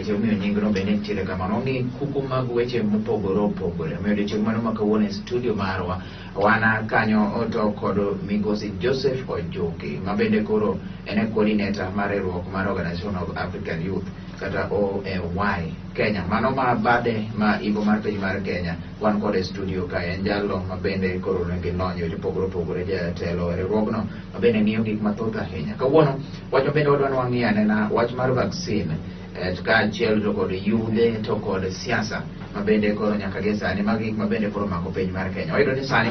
Nikech omiyo nyingno bende nitiere kamano. Wang'i kuku mag weche mopogore opogore. Omiyo odiochieng' mano ma kawuono e studio marwa wan kanyo to kod migosi Joseph Ojuki ma bende koro en e coordinator mar riwruok mar Organization of African Youth kata OAY Kenya. Mano ma bade ma imbo mar piny mar Kenya wan kode e studio ka en jalno ma bende koro nigi lony e weche mopogore opogore, jatelo e riwruogno ma bende ng'iyo gik mathoth ahinya. Kawuono wach ma bende wadwa ni wang'i anena wach mar vaccine kaachiel to kod yudhe to kod siasa ma bende koro nyaka gie sani magi gik ma bende koro omako piny mar Kenya. Wayudo ni sani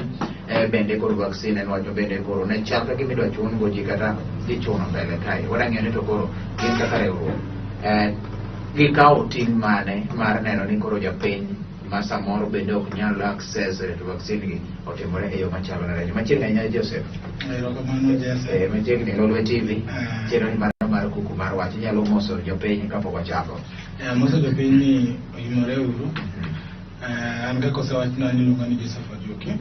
bende koro vaccine en wach ma bende koro ne chal ka gima idwa chun go ji kata dhi chuno mbele kae. Wadwa ni to koro gin kaka riwruok gikawo ting' mane mar neno ni koro japiny ma samoro bende ok nyal access to vaccine gi otimore e yo machalo nade. Machiegni ahinya, Joseph. Erokamano, Jesse. Machiegni Lolwe TV. Chenro ni mar kuku mar wach. Inyalo moso jopiny kapok wachako. Amoso jopiny ni oyimore uru. An kaka osewachna ni iluonga ni Joseph Ojuki.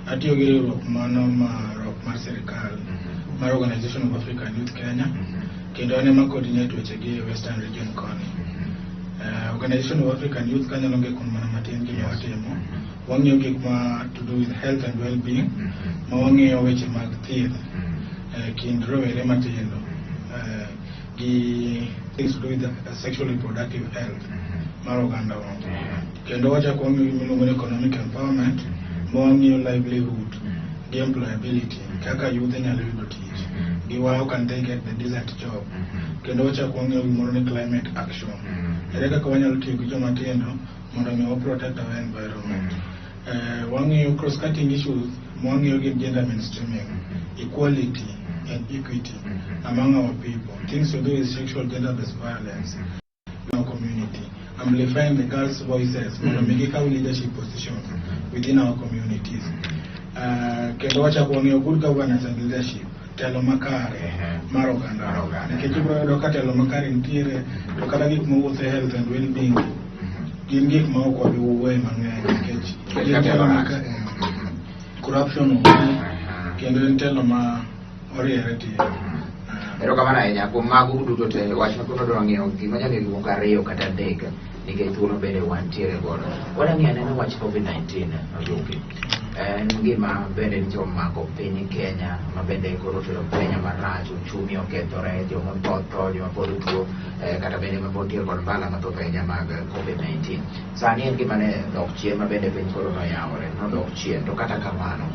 Atiyo gi riwruok mano mar ok mar sirikal mar Organization of African Youth Kenya, kendo an ema coordinate wechegi e Western Region koni. Organization of African Youth kanyalo ng'e kuom mana matin gima watimo. Wang'iyo gik ma to do with health and well-being, ma wang'iyo weche mag thieth kind rowere matindo gi things to do with sexual reproductive health mar oganda wa. Kendo wachako wang'iyo gima iluongo ni economic empowerment, ma wang'iyo livelihood gi employability, kaka youth nyalo yudo tich gi how can they get the decent job. Kendo wachako wang'iyo gimoro ni climate action. Ere kaka wanyalo tiyo gi joma tindo mondo mi wa protect our environment. Wang'iyo cross cutting issues ma wang'iyo gin gender mainstreaming, equality and equity among our people, things to do with sexual gender based violence in our community, amplifying the girls' voices mondo mi gikaw leadership positions within our communities. Kendo wachako wang'iyo good governance and leadership, telo makare mar oganda. Mar oganda. Nikech ibiro yudo ka telo makare nitiere to kata gik mawuotho e health and well-being gin gik ma ok wabi wuoye mang'eny nikech gin telo makare, corruption onge kendo en telo ma oriere tir. Erokamano ahinya kuom mago duto te. Wach ma koro dwa ng'iyo gima nyalo ng'iyo moko ariyo kata adek nikech thuolo bende wantiere godo. Wadwa ng'iyo anena wach COVID-19. Ojuki en gima bende nitie omako piny Kenya ma bende koro otero Kenya marach, uchumi okethore, joma tho tho, joma pod tuo kata bende ma pod tiyo kod mbala mathoth ahinya mag COVID-19. Sani en gima ne dok chien ma bende piny koro noyawore nodok chien, to kata kamano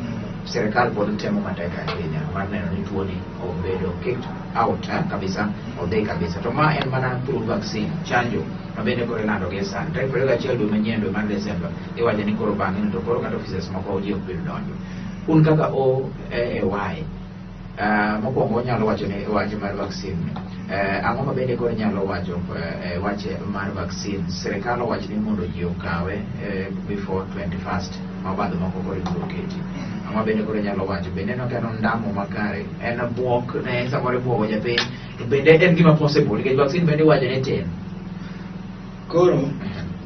sirikal pod temo matek ahinya mar neno ni tuoni obedo kicked out kabisa, odhi kabisa. To ma en mana through vaccine, chanjo ma bende koro ilando gi sani tarik 21 dwe manyien, dwe mar Desemba. Iwacho ni koro bang'e to koro kata offices moko ji ok bi donjo. Un kaka OAY, mokwongo wanyalo wacho ni wach mar vaccine, ang'o ma bende koro nyalo wacho wach mar vaccine? Sirikal owacho ni mondo ji okawe before 21st ma obadho moko koro ibiro keti. Ang'o ma bende koro nyalo wacho? Bende neno ka en ondamo makare, en buok ne samoro ibuogo japiny, to bende en gima possible nikech vaccine bende iwacho ni tin? Koro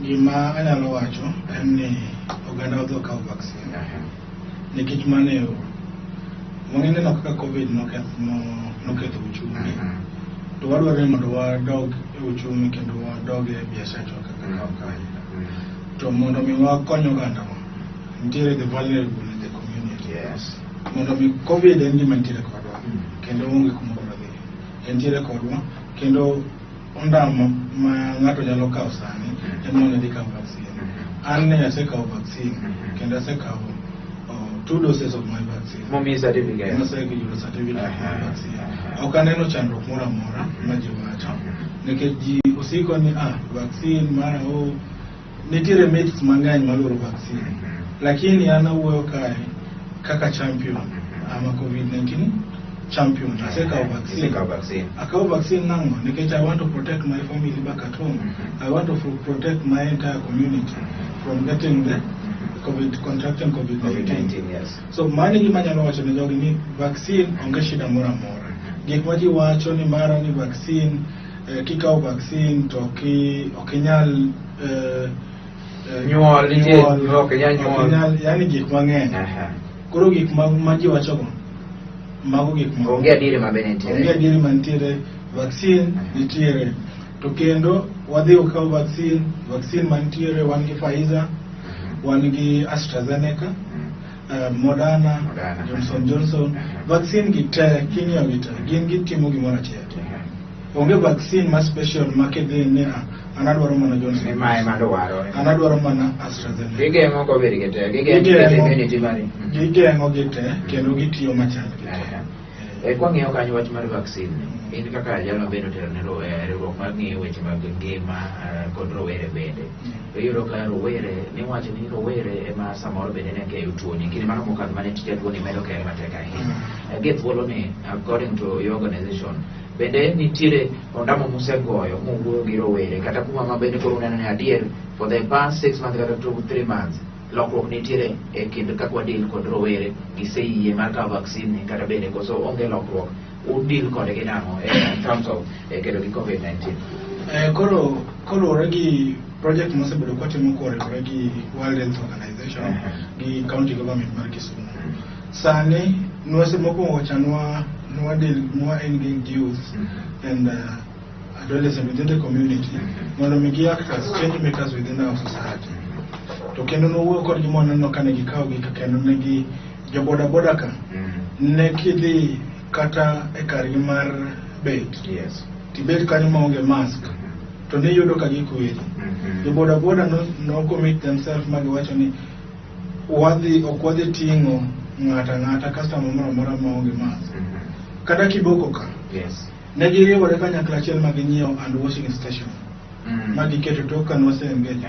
gima anyalo wacho en ni oganda odhi okaw vaccine nikech mano e yo. Wang'e neno kaka COVID noketho uchumi, to wadwaro ni mondo wadog e uchumi kendo wadog e biashara kaka kawaida. To mondo mi wakony ogandawa, nitiere the vulnerable in the community. Mondo mi COVID en gima nitiere kodwa kendo onge kuma obiro dhi. Entiere kodwa kendo ondamo ma ng'ato nyalo kawo sani en mondo idhi kaw vaccine. An ne asekawo vaccine kendo asekawo two doses of my vaccine. Momiyi certificate. Naseyudo certificate of my vaccine. Ok aneno chandruok moro amora ma ji wacho nikech ji osiko ni vaccine mara o nitiere myths mang'eny maluoro vaccine, lakini an awuoyo kae kaka champion ama COVID-19 champion. Asekawo vaccine. Isekawo vaccine. Akawo vaccine nang'o? Nikech I want to protect my family back at home. I want to protect my entire community from getting the COVID, contracting COVID-19. COVID-19, yes. So mano e gima anyalo wacho ne jogi ni vaccine onge shida moro amora. Gik ma ji wacho ni mara ni vaccine, kikawo vaccine to ok inyal Nyuol, nitie- nyuol, ok inyal ok nyuol. Yani gik mang'eny. Koro gik ma ji wachogo, mago gik ma Onge adieri ma bende nitiere. Onge adieri mantiere. Vaccine nitiere. To kendo Wadhi wakaw vaccine. Vaccine mantiere wan gi Pfizer, wan gi AstraZeneca, Moderna, Moderna. Johnson Johnson. Vaccine gi te king'iyo gi te gin gitimo gimoro achiel. Onge vaccine ma special ma kidhi ni, "Ah, an adwaro mana Johnson, Ni mae madwaro. an adwaro mana AstraZeneca." Gigeng'o COVID gi te. Gigeng'o immunity mari. Gigeng'o gi te kendo gitiyo machal gi te. Kwang'iyo kanyo wach mar vaccine, in kaka jal mabende otelo ne riwruok mar ng'iyo weche mag ngima kod rowere bende, iyudo ka rowere niwacho ni rowere ema samoro bende ne keyo tuoni. Kinde mano mokadho mane tija tuoni medo kere matek ahinya. Gi thuolo ni, according to your organization, bende nitiere ondamo musegoyo muwuoyo gi rowere kata kuma ma bende koro uneno ni adier for the past 6 months kata 2-3 months lokruok nitiere e kind kaka wadeal kod rowere, giseyie mar kawo vaccine ni kata bende koso onge lokruok, udeal kodgi nang'o in terms of kedo gi COVID-19? Koro koluwore gi project mosebedo kwatimo koriwore gi World Health Organization gi county government mar Kisumu, sani nwase mokwongo cha nwa deal, nwa engage youth and adolescent within the community mondo mi gi act as change makers within our society. To kendo nowuoyo kodgi moneno ka ne gikawo gi ka kendo ne gi jo boda boda ka ne kidhi kata e kargi mar bet tibet kanyo maonge mask to niyudo ka gikweri. Jo boda boda no commit themselves ma giwacho ni wadhi ok wadhi ting'o ng'ato ang'ata, customer moro amora maonge mask kata kiboko ka. Ne giriwore kanyakla achiel ma ginyiewo hand washing station ma giketo tok ka nwase engage.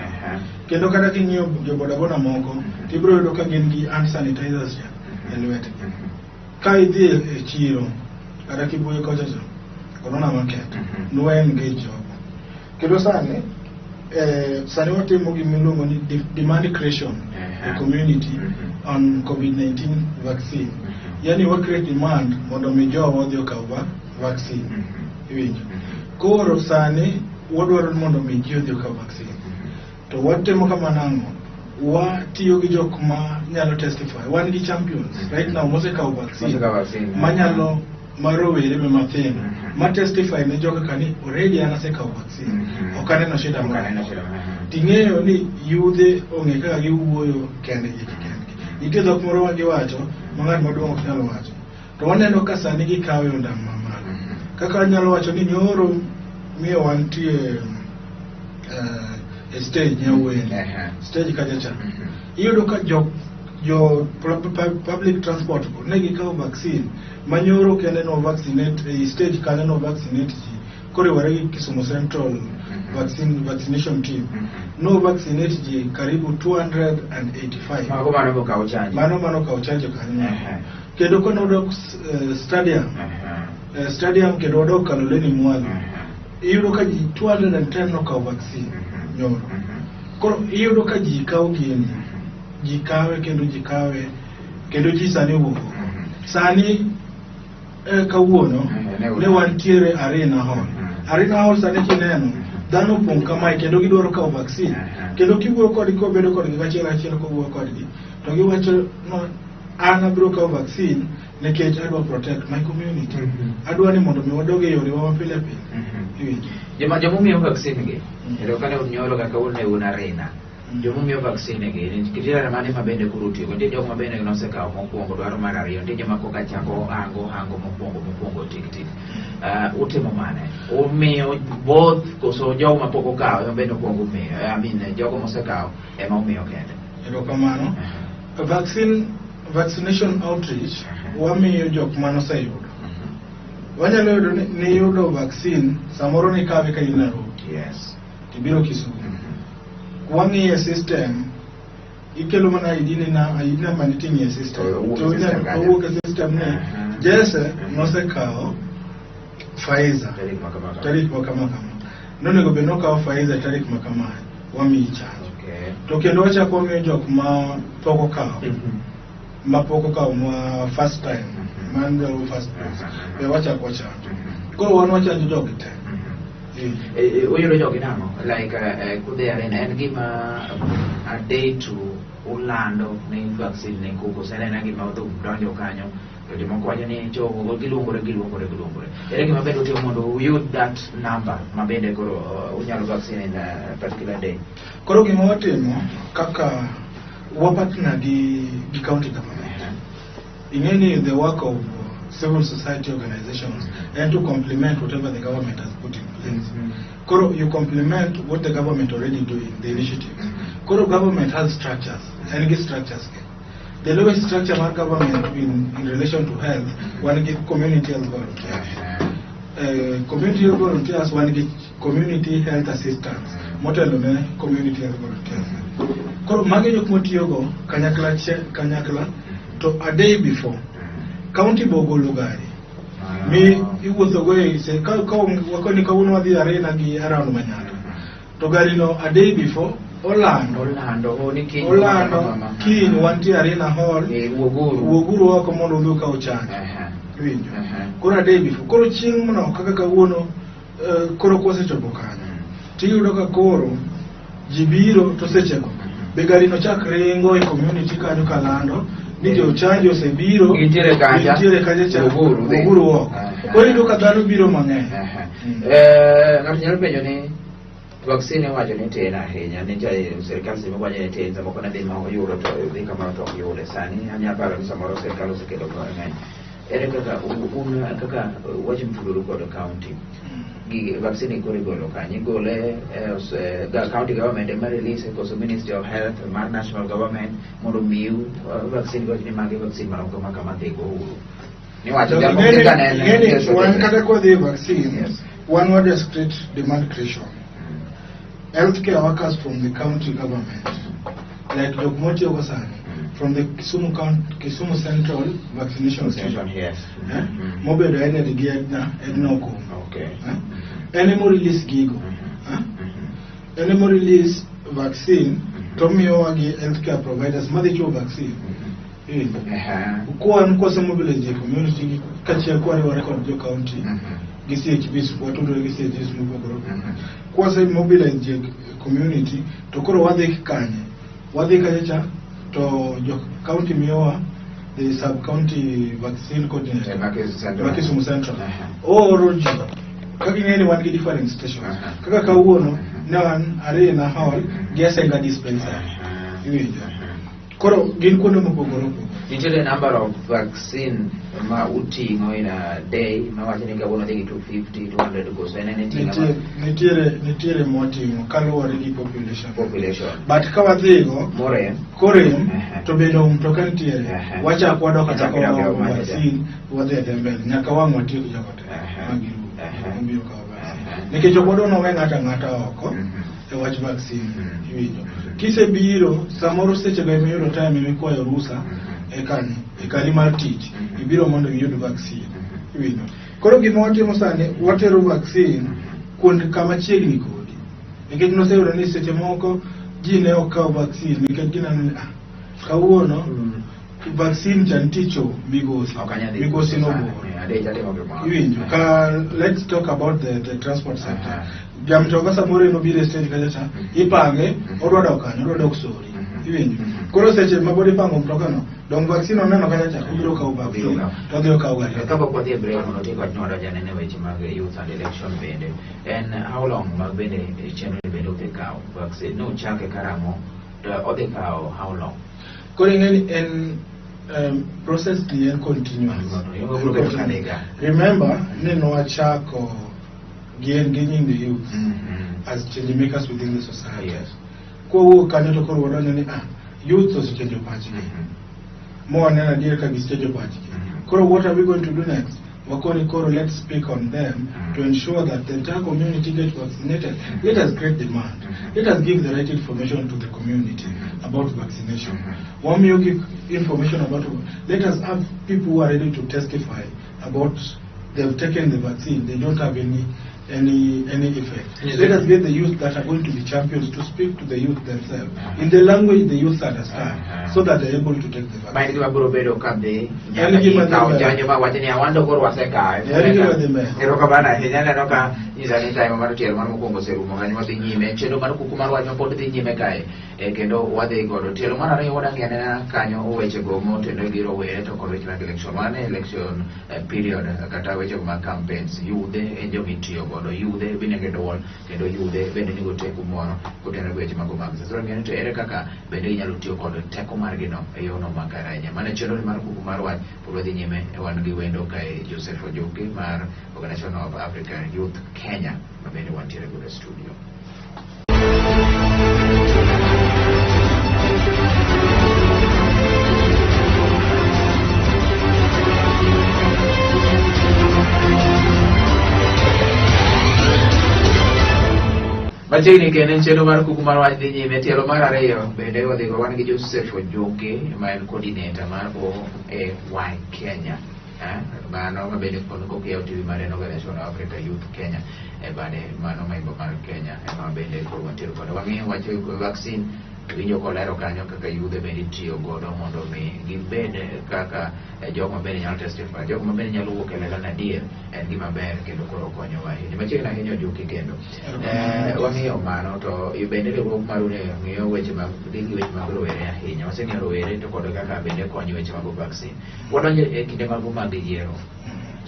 Kendo kata king'iyo jo bodaboda moko, tibiro yudo ka gin gi hand sanitizers cha e lwetgi. Ka idhi e chiro kata Kibuye kocha cha, Corona Market, nwa engage jogo. Kendo sani sani watimo gima iluongo ni demand creation e community on COVID-19 vaccine. Yani wa create demand mondo mi jowa odhi okaw vaccine. Iwinjo? Koro sani wadwaro ni mondo mi ji odhi okaw vaccine. To watimo kama nang'o? Watiyo gi jok ma nyalo testify. Wan gi champions right now mosekawo vaccine. Mosekawo vaccine. Manyalo ma rowere be mathindo ma testify ne joka ka ni already an asekawo vaccine. Ok aneno shida Ok moro aneno amora. shida. Ting'eyo ni yudhe ong'e kaka giwuoyo kendgi gi kendgi. Nitie dhok moro ma giwacho ma ng'at maduong' ok nyal wacho. To waneno ka sani gikawe e ondamo mamalo. Kaka anyalo wacho ni nyoro miyo wantie e stage Nyawene. Stage kacha cha. Iyudo ka jo public transport go ne gikawo vaccine ma nyoro kende no vaccinate e stage kanyo, no vaccinate ji koriwore gi Kisumu Central vaccination team, no vaccinate ji karibu 285. Mago mano mokawo chanjo. Mano kawo chanjo kanyo. Kendo konodok stadium, stadium kendo wadok Kaloleni mwalo, iyudo ka ji 210 nokawo vaccine nyoro. Koro iyudo ka ji kawo gini, ji kawe kendo ji kawe kendo ji sani owuok oko. Sani kawuono Ne ne wantiere Arena Hall. Arena Hall sani kineno dhano opong' kamae kendo gidwaro kawo vaccine. Kendo kiwuoyo kodgi, kobedo kodgi kachiel achiel, kowuoyo kodgi to giwacho no an abiro kawo vaccine nikech adwa protect my community, adwa ni mondo mi wadog e yorewa mapile pile. Iwinjo? Joma jomomiyo vaccine gi, ero kane un nyoro kaka un ne un Arena, jomomiyo vaccine gi nitiere mane ma bende koro otieko, nitie jok ma bende nosekawo mokwongo dwaro mar ariyo, nitie joma koka chako hango hango mokwongo tik tik. Utimo mane? Umiyo both koso jogo ma pok okawo ema bende okwongo umiyo? I mean, jogo mosekawo ema umiyo kende? Erokamano. Vaccination outreach wamiyo jok manoseyudo. Wanyalo yudo ni niyudo vaccine samoro nikawe ka in Nairobi tibiro Kisumu. Wang'iye system, ikelo mana ID ni na ID number niting'e e system. To owuok e To system kanyo. owuok e system ni Jesse nosekawo Pfizer Tarik ma kama kama. Tarik ma kama kama. Nonego bed nokawo Pfizer tarik ma kamae, wamiyi chanjo. To kendo wachako wamiyo jok ma pok okawo, ma pok okawo ma first time, man dwaro first dose, be wachako wachanjo. Koro wan wachanjo jogi te. Uyudo jogi nang'o? Like kudhi Arena en gima a day to ulando ni vaccine ni kuko, koso en aena gima odhi donjo kanyo. To jomoko wacho ni jogo giluongore giluongore giluongore. Ere gima bende utimo mondo uyud that number ma bende koro unyalo vaccine in a particular day? Koro gima watimo kaka wapartner gi county government. Ing'e ni the work of civil society organizations and to complement whatever the government has put in place. Koro you complement what the government already doing, the initiatives. Koro government has structures, en gi structures ke. The lowest structure mar government in relation to health, wan gi community health volunteers. Community health volunteers wan gi community health assistants motelo ne community health volunteers. Koro magi jok motiyogo kanyakla kanyakla to a day before county bogolo gari mi iwuotho go e se ka wakoni kawuono wadhi Arena gi around Manyatta to gari no a day before olando. Olando o ni kiny olando mama, mama. Kiny wantie Arena Hall. Wuoguru. Wuoguru oko mondo udhi ukaw chanjo. Iwinjo? Koro a day before, koro chieng' no kaka kawuono, koro kwasechopo kanyo tiyudo ka koro ji biro to sechego be gari no chak ringo e community kanyo kalando ni jochanjo osebiro. Gintiere kacha. Gintiere kacha cha. Wuoguru dhi. Wuoguru oko. Koro iyudo ka dhano biro mang'eny. Ng'ato nyalo penjo ni vaccine iwacho ni tin ahinya ni sirikal seche moko wacho ni tin, samoko ne dhi ma oyudo to dhi kamoro to ok yude. Sani anyalo paro ni samoro sirikal osekelo mang'eny. Ere kaka un kaka wach mtudoru kod county gi vaccine koro igolo kanye? Igole county government ema release koso Ministry of Health mar national government mondo miu vaccine goch ni magi vaccine marom kama kama dhi go uru niwacho To japo ing'eni ka ne ing'eni wan kata kwadhi e vaccine, wan wa discrete demand creation. Healthcare workers from the county government, like jok motiyogo sani from the Kisumu County, Kisumu Central Vaccination Station, eh? Mobedo headed gi Edna Okombe. Eh? En emo release gigo. Eh? En emo release vaccine to miyowa gi healthcare providers madhi chiwo vaccine. Iwinjo? Kwan kwase mobilize community gi kachiel kwariwore kod jo county gi CHPs, watudore gi CHPs mopogore opogore. Kwase mobilize community to koro wadhi kanye? Wadhi kanye cha to jo county miyowa the sub county vaccine coordinator. Ma Kisumu Central. Ma Kisumu Central. Ooro ji kaka ing'e ni wan gi different stations. Kaka kawuono ne wan Arena Hall gi Asenga Dispensary. Iwinjo? Koro gin kuonde mopogore opogore. Nitiere number of vaccine ma uting'o in a day ma wacho ni kawuono dhi gi 250, 200 koso en en iting'o Nitiere mwating'o kaluwore gi population. Population. But ka wadhigo morem korem to bende mtoka nitiere. Wachak wadok Wachak achaka idok e waomo macha. Vaccine wadhi adhi mbele nyaka wang' watiek jogo te magirumo mobiro kawo vaccine. Nikech ok wadwa nowe ng'ato ang'ata oko e wach vaccine. Iwinjo? Kisebiro samoro sechego emiyudo time emikwayo rusa e kani e kari mar tich ibiro mondo iyud vaccine. Iwinjo? Koro gima watimo sani, watero vaccine kuond kama chiegni kodi. Nikech noseyudo ni seche moko ji ne ok kaw vaccine nikech gineno ni ah, kawuono vaccine cha nitie cho migosi. Ok anyal dhi Migosi sani. nobor. Adich atimo gimoro. Iwinjo? Ka let's talk about the transport sector. Jamtoka samoro en obiro e stage kacha cha, ipange, odwa dok kanyo, odwa dok Sori. Iwinjo? Koro seche ma pod ipango mtoka no, dong vaccine oneno kacha cha, obiro kawo vaccine, kawo. to odhi okawo gari. To kapok wadhi e break mondo otiek wach no wadonj anene weche mag youth and election bende en how long ma bende chenro ni bende odhi kawo vaccine no chake karang'o to odhi kawo how long? Koro ing'e ni en process ni en continuous. Obiro bedo ka dhiga. Remember ni nwachako gi engaging the youth as change makers within the society. Kwawuok kanyo to koro wadonjo ni ah, youth osechanjo pachgi. Mwaneno adier ka gisechanjo pachgi. Koro what are we going to do next? Wakoni koro let's speak on them to ensure that the entire community gets vaccinated. Let us create demand. Let us give the right information to the community about vaccination. Wamiyo give information about, let us have people who are ready to testify about they've taken the vaccine, they don't have any effect. Let us get the youth that are going to be champions to speak to the youth themselves in the language the youth understand, so that they're able to take the Ma en vaccine. gima biro bedo ka dhi En gima dhi kawo mbele. chanjo ma wacho ni awando koro wasekawe. En gima dhi mbele. Erokamano ahinya aneno ka Nyisa ni time mar tielo mar mokwongo oserumo kanyo, wadhi nyime chenro mar kuku mar wach mapod dhi nyime kae, kendo wadhi godo tielo mar ariyo. Wadang'i anena kanyo wechego motenore gi rowere to kod weche mag election. Wan e election period kata wechego mag campaigns. Yudhe en joma itiyo godo, yudhe bende nigi duol kendo yudhe bende nigo teko moro kotenore gi weche mago mag siasa. Wadang'i ni to ere kaka bende ginyalo tiyo kod teko margi no e yorno makare ahinya. Mano e chenro mar kuku mar wach. Pod wadhi nyime, wan gi wendo kae, Joseph Ojuki mar Organization of African Youth Kenya, ma bende wantiere godo e studio. Machiegni kendo en chenro mar kuku mar wach dhi nyime. Tielo mar ariyo bende wadhigo, wan gi Joseph Ojuki ma en coordinator mar OAY Kenya. Mano ma bende kon kokiyawo TV mar en Organization of Africa Youth Kenya e bade mano maimbo mar Kenya ema bende koro wantiere kode. Wang'iyo wach vaccine, winjo kolero kanyo kaka yudhe bende itiyo godo mondo mi gibed kaka jogo ma bende nyalo testify, jogo ma bende nyalo wuok e lela na adier en gima ber kendo koro konyowa ahinya. Machiegni ahinya, Ojuki, kendo wang'iyo mano to bende riwruok maru ni ng'iyo weche mag dhi gi weche mag rowere ahinya. Waseng'iyo rowere to kod kaka bende konyo weche mag vaccine. Wadonjo e kinde mago mag yiero.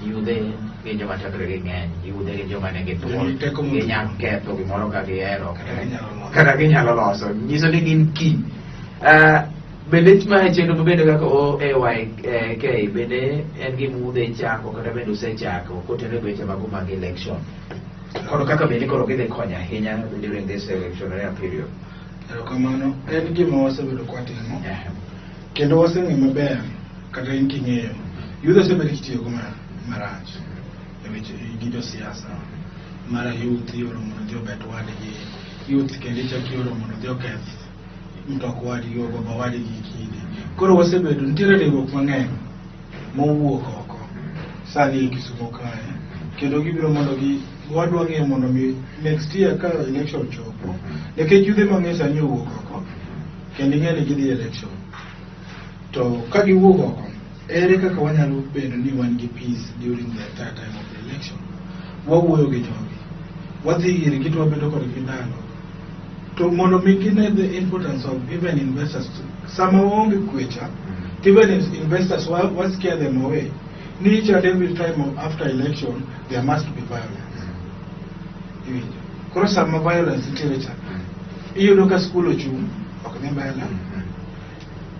Yudhe gin joma tekregi ng'eny, yudhe gin joma nigi thuol, Gin gi teko modhuro. Ginyalo ketho gimoro ka gihero, Kata ginyalo loso. Kata ginyalo loso. Nyiso ni gin key. Bende mae chenro ma bende kaka OAYK bende en gima udhi chako kata bende usechako kotenore gi weche mago mag election. Kod kaka bende koro gidhi konyo ahinya during this electioneering period. Erokamano. En gima wasebedo kwatimo kendo waseng'eyo maber, kata in king'eyo youth osebedo kitiyogo marach e weche gi josiasa. Mara youth ioro mondo odhi obet wadgi, youth kendo ichak ioro mondo odhi oketh mtok wadgi, ogo ba wadgi gi kidi. Koro wasebedo nitiere riwruok mang'eny mowuok oko sani e Kisumo kae, kendo gibiro mondo gi wadwa ng'iyo mondo mi next year ka election chopo, nikech yudhe mang'eny sani owuok oko kendo ing'e ni gidhi election, to ka giwuok oko, ere kaka wanyalo bedo ni wan gi peace during the entire time of the election? Wawuoyo gi jogi, wadhi irgi to wabedo kodgi ndalo to mondo mi gine the importance of even investors. Sama waonge kwecha to even investors wa scare them away ni each and every time of after election there must be violence. Iwinjo? Koro sama violence nitiere cha, iyudo ka skul ochung', ok dhi mbele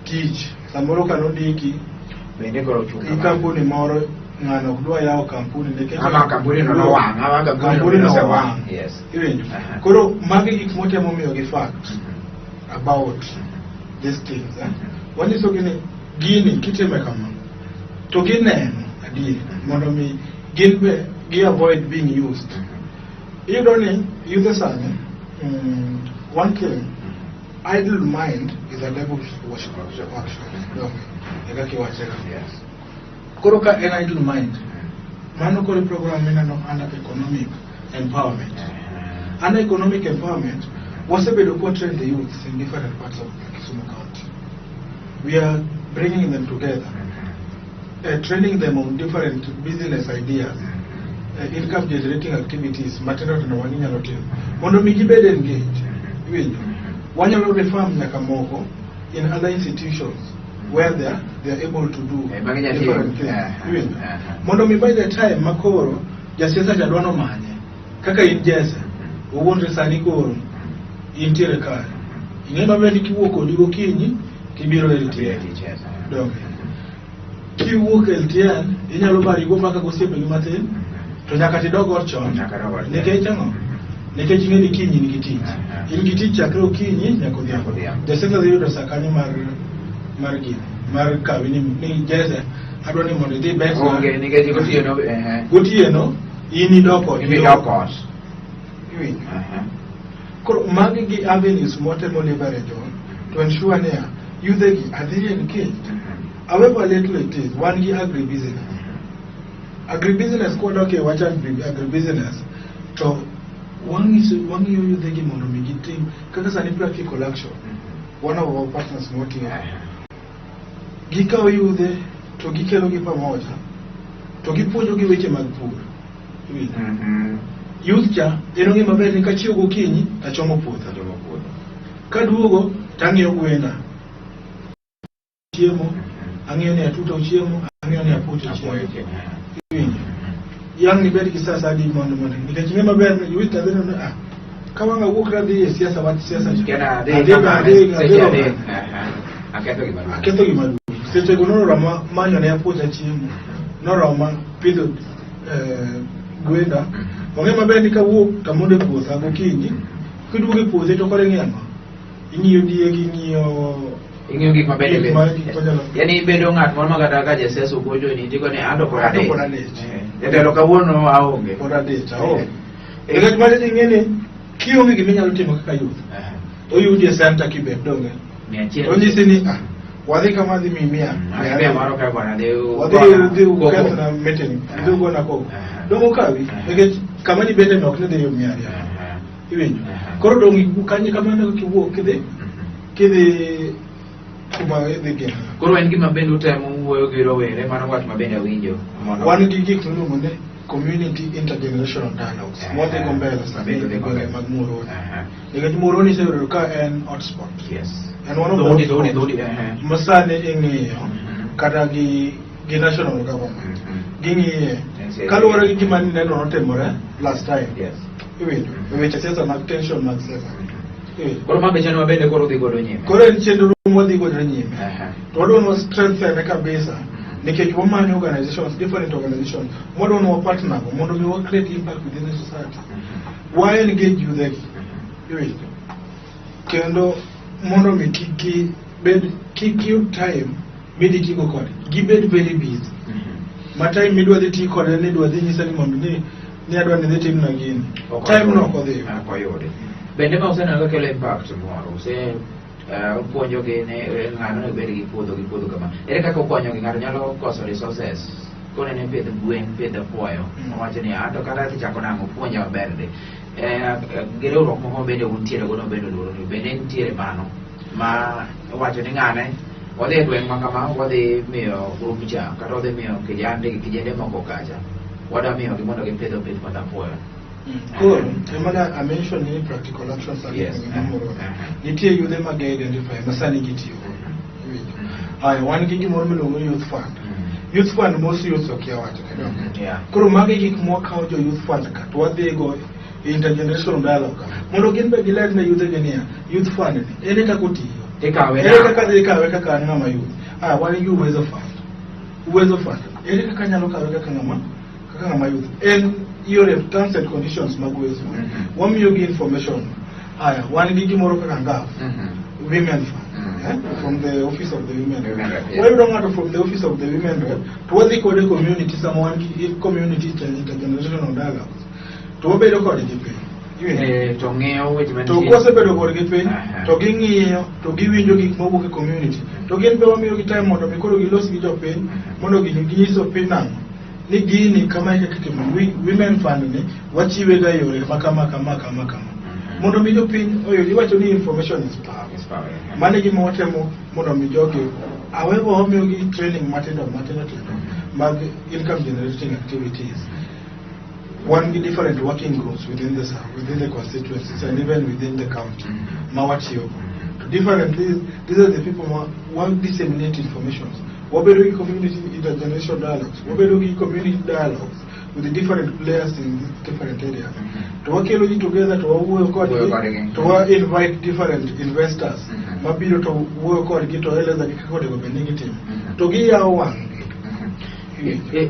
tich. Samoro ka nondiki Bende koro ochung' gi kamano. Kampuni moro, ng'ano ok dwa yawo kampuni nikech Ama kampuni no nowang', ama kampuni no kampuni no osewang'. owang'. Iwinjo? Aha. Koro magi gik motemo miyogi fact about these things, eh? Wanyisogi ni gini kitime kama to gineno adier mondo mi gin be gi avoid being used. Iyudo ni yudhe sani, one thing, idle mind is a devil's worship workshop. Donge e kaka iwachega? Koro ka en idle mind, mano koro program mineno under economic empowerment. Under economic empowerment, wasebedo kwa train the youths in different parts of Kisumu County. We are bringing them together, training them on different business ideas, income generating activities matindo tindo ma ginyalo timo mondo mi gibed engaged. Iwinjo? Wanyalo refer nyaka moko in other institutions where they are able to do Eh, magi nyalo different timo. things. Iwinjo? Mondo mi by the time makoro jasiasa cha dwa nomanye kaka in Jesse owuondre, sani koro intiere kare, ing'e maber ni kiwuok odi gokinyi tibiro LTN. Donge kiwuok LTN inyalo bari go mbaka gosiepegi matin to nyaka tidog ot chon. Nyaka dog ot chon. Nikech ang'o? Nikech ing'e ni kiny in gi tich. In gi tich chakre okinyi nyaka odhiambo. Odhiambo. Jasiasa dhi yudo sa kanyo mar gini mar kawi ni Jesse adwa ni mondo idhi bet Onge nikech gotieno gotieno in idok ot. Idhi dok ot. Iwinjo? Koro magi gi avenues mwatemo leverage on to ensure niya yudhegi are they engaged. However little it is, wan gi agribusiness. Agribusiness, kwadok e wach agribusiness to wang'iso wang'iyo yudhegi mondo mi gitim kaka sani practical action, one of our partners mwatiyo, gikawo yudhe to gikelogi pamoja to gipuonjogi weche mag pur. Iwinjo? Youth cha en ong'e maber ni kachiew gokinyi tachomo puotha. Achomo puodho. Kaduogo tang'iyo gwenda. Chiemo, ang'iyo ni atuta ochiemo, ang'iyo ni apuoch Apuoyo ochiemo. chiemo. Iwinjo? Yang' nibed gi sa adi mondo nikech ing'e maber ni youth adhi neno ah ka wang' awuok radhi e siasa wach siasa cha. Kena adhi Adhi kama adhi seche adhi adek. Aha. Aketho gima duong'. Aketho gima duong'. Sechego noroma manyo ne apuocha chiemo, noroma pidho gwenda. Ong'e maber ni kawuok tamondo e puotha gokinyi, kiduogo e puothe to koro ing'iyo ang'o? Ing'iyo diek, ing'iyo Ing'iyo gik mabeyo Gik ma- gik manyalo- Yani ibedo ng'at moro ma kata ka jasiasa ogocho ni tiko ni anto pod Anto adich. pod adich. Jatelo kawuono aonge. pod adich, aonge. Nikech mano ing'e ni kionge gima inyalo timo kaka youth, oyudi e center kibet donge. 100. Onyisi ni ah, wadhi kama adhi miyi mia. Mia ariyo moro ka bwana dhi Wadhi dhi ukethna meeting, dhi ugona koko. Dong okawi, nikech kama nibete no ok ne dhi 200. Iwinjo? Koro dong kanyo kamano kiwuok kidhi kuma idhi geno. Koro en gima bende utemo wuoyo gi rowere, mano wach ma bende awinjo. Mondo Wan gi gik miluongo ni community intergenerational dialogues. Mwadhi go mbele sani Bende e udhi go gwenge mbele. mag Muhoroni. Aha. Nikech Muhoroni iseyudo ka en hotspot. Yes. En one of the Dhoudi, dhoudi, hotspots dhoudi, ehe. ma sani ing'iyo Mhm. kata gi national government. Mhm. Ging'iye. Yes, Kaluwore gi gima neno notimore last time. Yes. Iwinjo? E weche siasa mag tension mag siasa. Iwinjo? Koro ma be chenro ma bende koro udhi godo nyime. Koro en chenro mwadhi godo nyime. Aha. To wadwa ni wa strengthen kabisa nikech wamanyo organizations, different organizations mwadwa ni wa partner go mondo mi wa create impact within the society. Wa engage youth gi. Iwinjo? Kendo mondo mi kik gibed kik giyud time midhi tigo kode. Gibed very busy. Ma time midwa dhi ti kode ni idwa dhi nyise ni mondo ni adwa ni dhi timna gini. Ok Time no oyudi. ok odhi. Ok oyudi. Bende ma useneno ka kelo impact moro, use upuonjogi ni ng'ano onego bed gi puodho gi puodho kama. Ere kaka ukonyogi? Ng'ato nyalo koso resources. Konene pidh gwen, pidh apuoyo. Owacho ni anto kata adhi chako nang'o puonja maber ndi. Gi riwruok moko bende untiere godo bende oluoro ni bende nitiere mano ma wacho ni ng'ane wadhi e gweng' ma kama wadhi miyo group cha kata wadhi miyo kijande gi kijende moko kacha wadwa miyogi mondo gipidh opith mag apuoyo. Koro, ema na I mention ni practical actions are Yes. yes. Muhoroni. Uh-huh. Nitie yudhe mag identify ma sani gitiyo go. Iwinjo? Aya, wan gi gimoro miluongo ni youth fund. Youth fund most youths okia wachne. donge? Yeah. Koro magi gik mwakawo jo youth fund ka to wadhigo e intergenerational dialogue ka mondo gin be giler ne yudhe gi niya youth fund ni ere kaka otiyo Ikawe ere nang'o? kaka dhi kawe kaka an ng'ama youth ah wan gi uwezo fund uwezo fund ere kaka anyalo kawe kaka ng'ama youth en yore terms and conditions mag uwezo fund wamiyo gi information aya wan gi gimoro kaka NGAAF women fund eh, from the office of the women rep. Women rep, yeah. Wayudo ng'ato from the office of the women rep to wadhi kode community sama wan gi community intergenerational dialogues to wabedo kodgi piny Iwinjo? To ng'iyo weche To mantie. kwasebedo kodgi piny Aha. to ging'iyo to giwinjo gik mawuok e community to gin be wamiyogi time mondo mi koro gilos gi jopiny mondo ginyis jopiny nang'o ni gini kama e kaka itimo women fund ni wachiwe ga yore ma kama kama kama kama mondo mi jopiny oyud iwacho ni information is power. Is power, yeah. Mano e gima watemo mondo mi jogi however wamiyogi training matindo matindo tindo mag income generating activities wan gi different working groups within the constituencies and even within the county ma watiyogo to differently these are the people ma wa disseminate information wabedo gi community intergenerational dialogues wabedo gi community dialogues with the different players in these different areas to wakelo ji together to wawuoyo Wuoyo kodgi kodgi. to wa invite different investors mabiro to wuoyo kodgi to eleza gi kaka onego bed ni gitimo to giyawo wang'gi.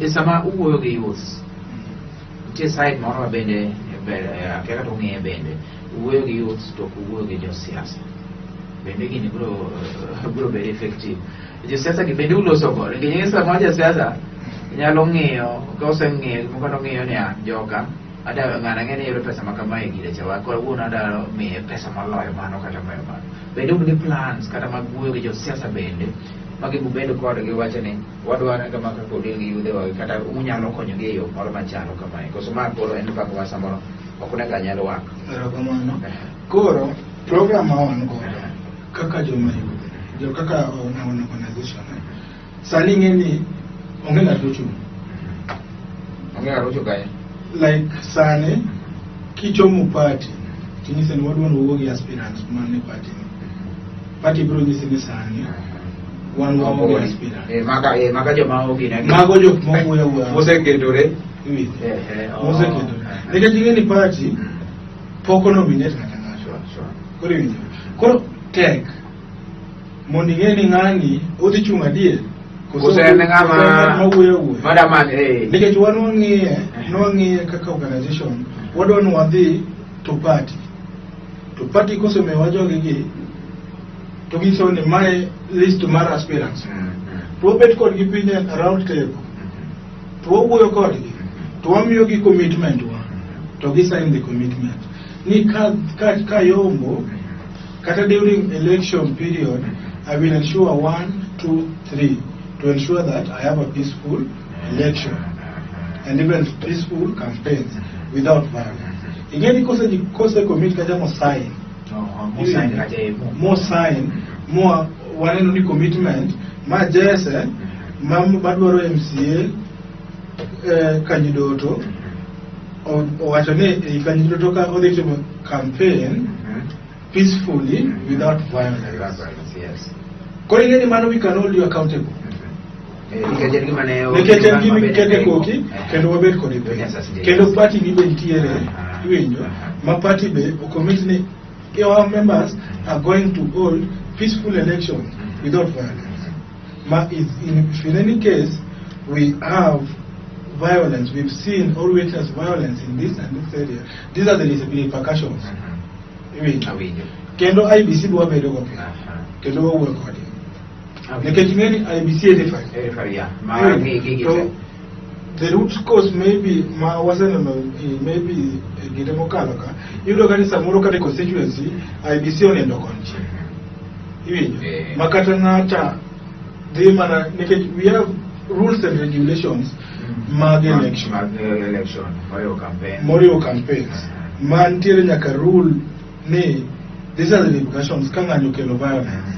Sama uwuoyo gi youths, nitie side moro ma bende ber akia kata ung'iye bende uwuoyo gi youths to ok uwuoyo gi josiasa bende gini biro bedo effective josiasa gi bende uloso godo nikech sama jasiasa nyalo ng'iyo ka oseng'iyo gimoro kata ong'iyo ni ah joka ada ng'ano ang'e ni yudo pesa ma kamae gire cha wa koro wuon adwaro miye pesa moloyo mano kata moloyo mano bende un gi plans kata mag wuoyo gi josiasa bende ma gibedo kodgi wacho ni wadwaro kama kaka udil gi yudhe wa kata unyalo konyogi e yo moro machalo kamae koso ma koro en pako ma samoro ok onego anyal wak. Erokamano. Koro program ma wan godo kaka joma yudhe, jo kaka on organization. Sani ing'e ni onge ng'at mochung'. Onge ng'at mochung' kanyo. Like sani Kichomo party, tinyise ni wadwa ni wawuo gi aspirants man e party ni. Party biro nyisi ni sani wan waonge aspirants. Maga joma ogine. Mago jok mawuoyo awuoya. Moseketore. Iwinjo? Oh. Moseketore. Nikech ing'e ni party pok onominate ng'ato ang'ata. Koro iwinjo? Koro tek mondo ing'e ni ng'ani odhi chung' adier Koso en ng'ama koso en ng'at mawuoyo awuoya. Madaman eh. Nikech wan wang'iye, nwang'iye kaka organization, wadwa ni wadhi to party. To party kosemiyowa jogegi, to ginyisowa ni mae list mar aspirants. To wabet kodgi piny e round table, to wawuoyo kodgi, to wamiyogi commitment wa, to gi sign the commitment. Ni ka yombo, kata during election period, I will ensure one, two, three, to ensure that I have a peaceful election and even peaceful campaigns without violence. Ing'e ni kose ji kose commit kata mo sign, Mo sign kata e mo. mo sign, mo waneno ni commitment ma Jesse ma madwaro MCA Kanyidoto owacho ni e Kanyidoto ka odhi timo campaign peacefully without violence. Without violence, yes. Koro ing'e ni mano we can hold you accountable. Nikech en gima ne Nikech en gima ikete koki kendo wabet kode piny. Kendo party ni be nitiere, iwinjo, ma party be ocommit ni our members are going to hold peaceful elections without violence. Ma is in, if in any case we have violence, we've seen or witnessed violence in this and this area. These are the repercussions. Iwinjo. Awinjo. Kendo IEBC be wabedo go piny. Kendo wawuoyo kodgi. Nikech ing'e ni IEBC e referee. E referee, yeah. Ma gi To the root cause maybe ma waseneno maybe e kinde mokalo ka iyudo ka ni samoro kata e constituency IEBC onindo konchiel iwinjo ma kata ng'ata dhi mana nikech we have rules and regulations mag election. Mag election moriwo campaign. Moriwo campaigns ma nitiere nyaka rule ni these are the repercussions ka ng'anyo okelo violence,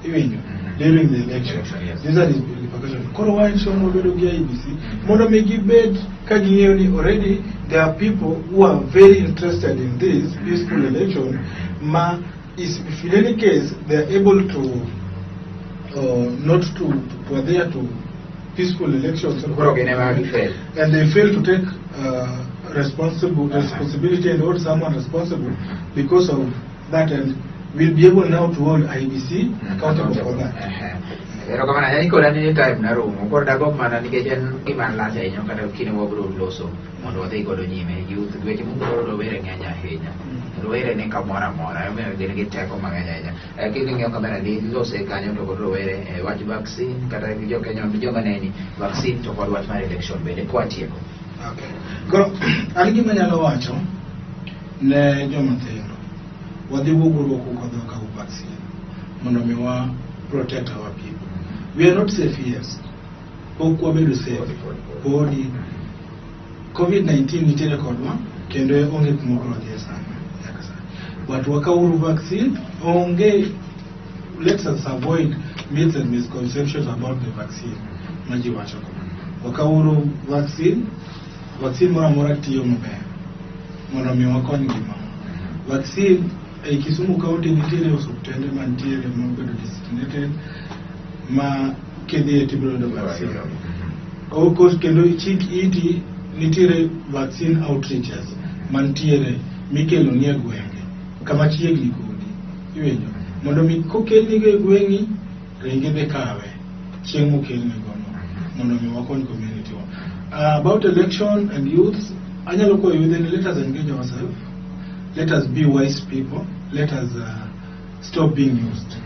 iwinjo, during the election. Election, yes. These are the repercussions. Koro wa ensure ni wabedo gi IEBC mondo mi gibed ka ging'eyo ni already there are people who are very interested in this peaceful election ma is if in any case they are able to not to adhere to peaceful elections Koro gin ema gifail. And they fail to take responsible responsibility and hold someone responsible because of that, and we'll be able now to hold IEBC accountable for that. Erokamano ahinya koda ni time na rumo koro dagomb mana nikech en gima lach ahinya kata kinde wabiro loso mondo wadhi godo nyime youth weche mokoro rowere ng'eny ahinya, rowere ni kamoro amora emomiyo gin gi teko mang'eny ahinya. King'iyo kamera ni lose kanyo to kod rowere wach vaccine kata gi jokenya joma neni vaccine to kod wach mar election bende kwatieko. Okay. Koro an gima anyalo wacho ne joma tindo, wadhi wuoguru oko kodhi wakaw vaccine mondo mi wa protect our people. We are not safe yet. Pok wabedo safe. Podi COVID-19 nitiere kodwa kendo onge kuma wabiro dhiye sani nyaka sani. But wakawuru vaccine, onge let us avoid myths and misconceptions about the vaccine ma ji wacho go. Wakawuru vaccine, vaccine moro amora tiyo maber mondo mi wakony ngimawa. Vaccine ei Kisumu County nitiere osuptende mantiere mobedo designated ma kidhiye tibiro yudo vaccine. Of course, kendo chik iti nitiere vaccine outreaches mantiere mikelo ni e gwenge kama chiegni kodi iwinjo mondo mi kokelni go e gweng'i ringi dhi kawe chieng' mokelni gono mondo mi wakony community wa. About election and youth, anyalo kwayo youth ni let us engage ourselves, let us be wise people, let us stop being used.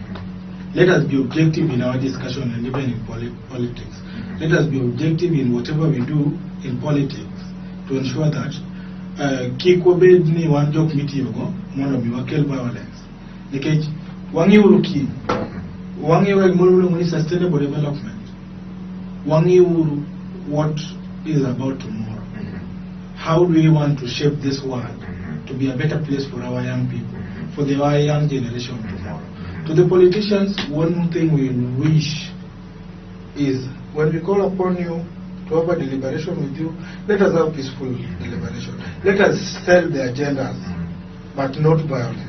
Let us be objective in our discussion and even in politics. Let us be objective in whatever we do in politics to ensure that kik wabed ni wan jok mitiyogo mondo mi wakel violence. Nikech wang'iuru kiny, wang'iyo gimoro miluongo ni sustainable development. Wang'iuru what is about tomorrow. How do we want to shape this world to be a better place for our young people, for the our young generation tomorrow? To the politicians, one thing we wish is when we call upon you to have a deliberation with you. Let us have peaceful deliberation. Let us sell the agendas, but not violence.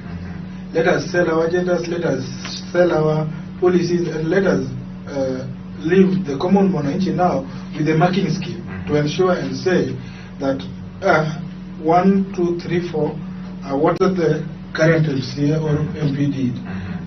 Let us sell our agendas, let us sell our policies, and let us leave the common mwananchi now with the marking scheme to ensure and say that 1, 2, 3, 4 are what the current MCA or MP did.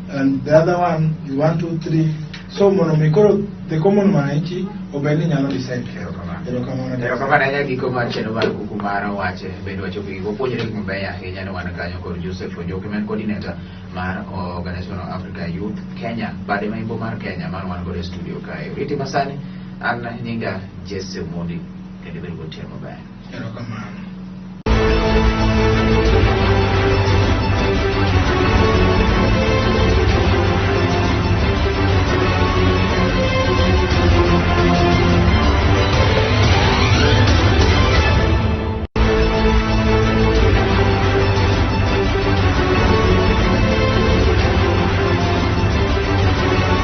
And the other one is 1, 2, 3. So mondo mi koro the common mwananchi obed ni nyalo decide. Erokamano. Erokamano. Erokamano ahinya. Giko mar chenro mar Kuku mar Wach bende wachopo giko. Wapuonjre gik mabeyo ahinya ni wan kanyo kod Joseph Ojoki ma en coordinator mar Organization of Africa Youth Kenya, bade ma imbo mar Kenya, mano wan godo e studio kae. Oriti masani, an nyinga Jesse Omondi, kendo bedo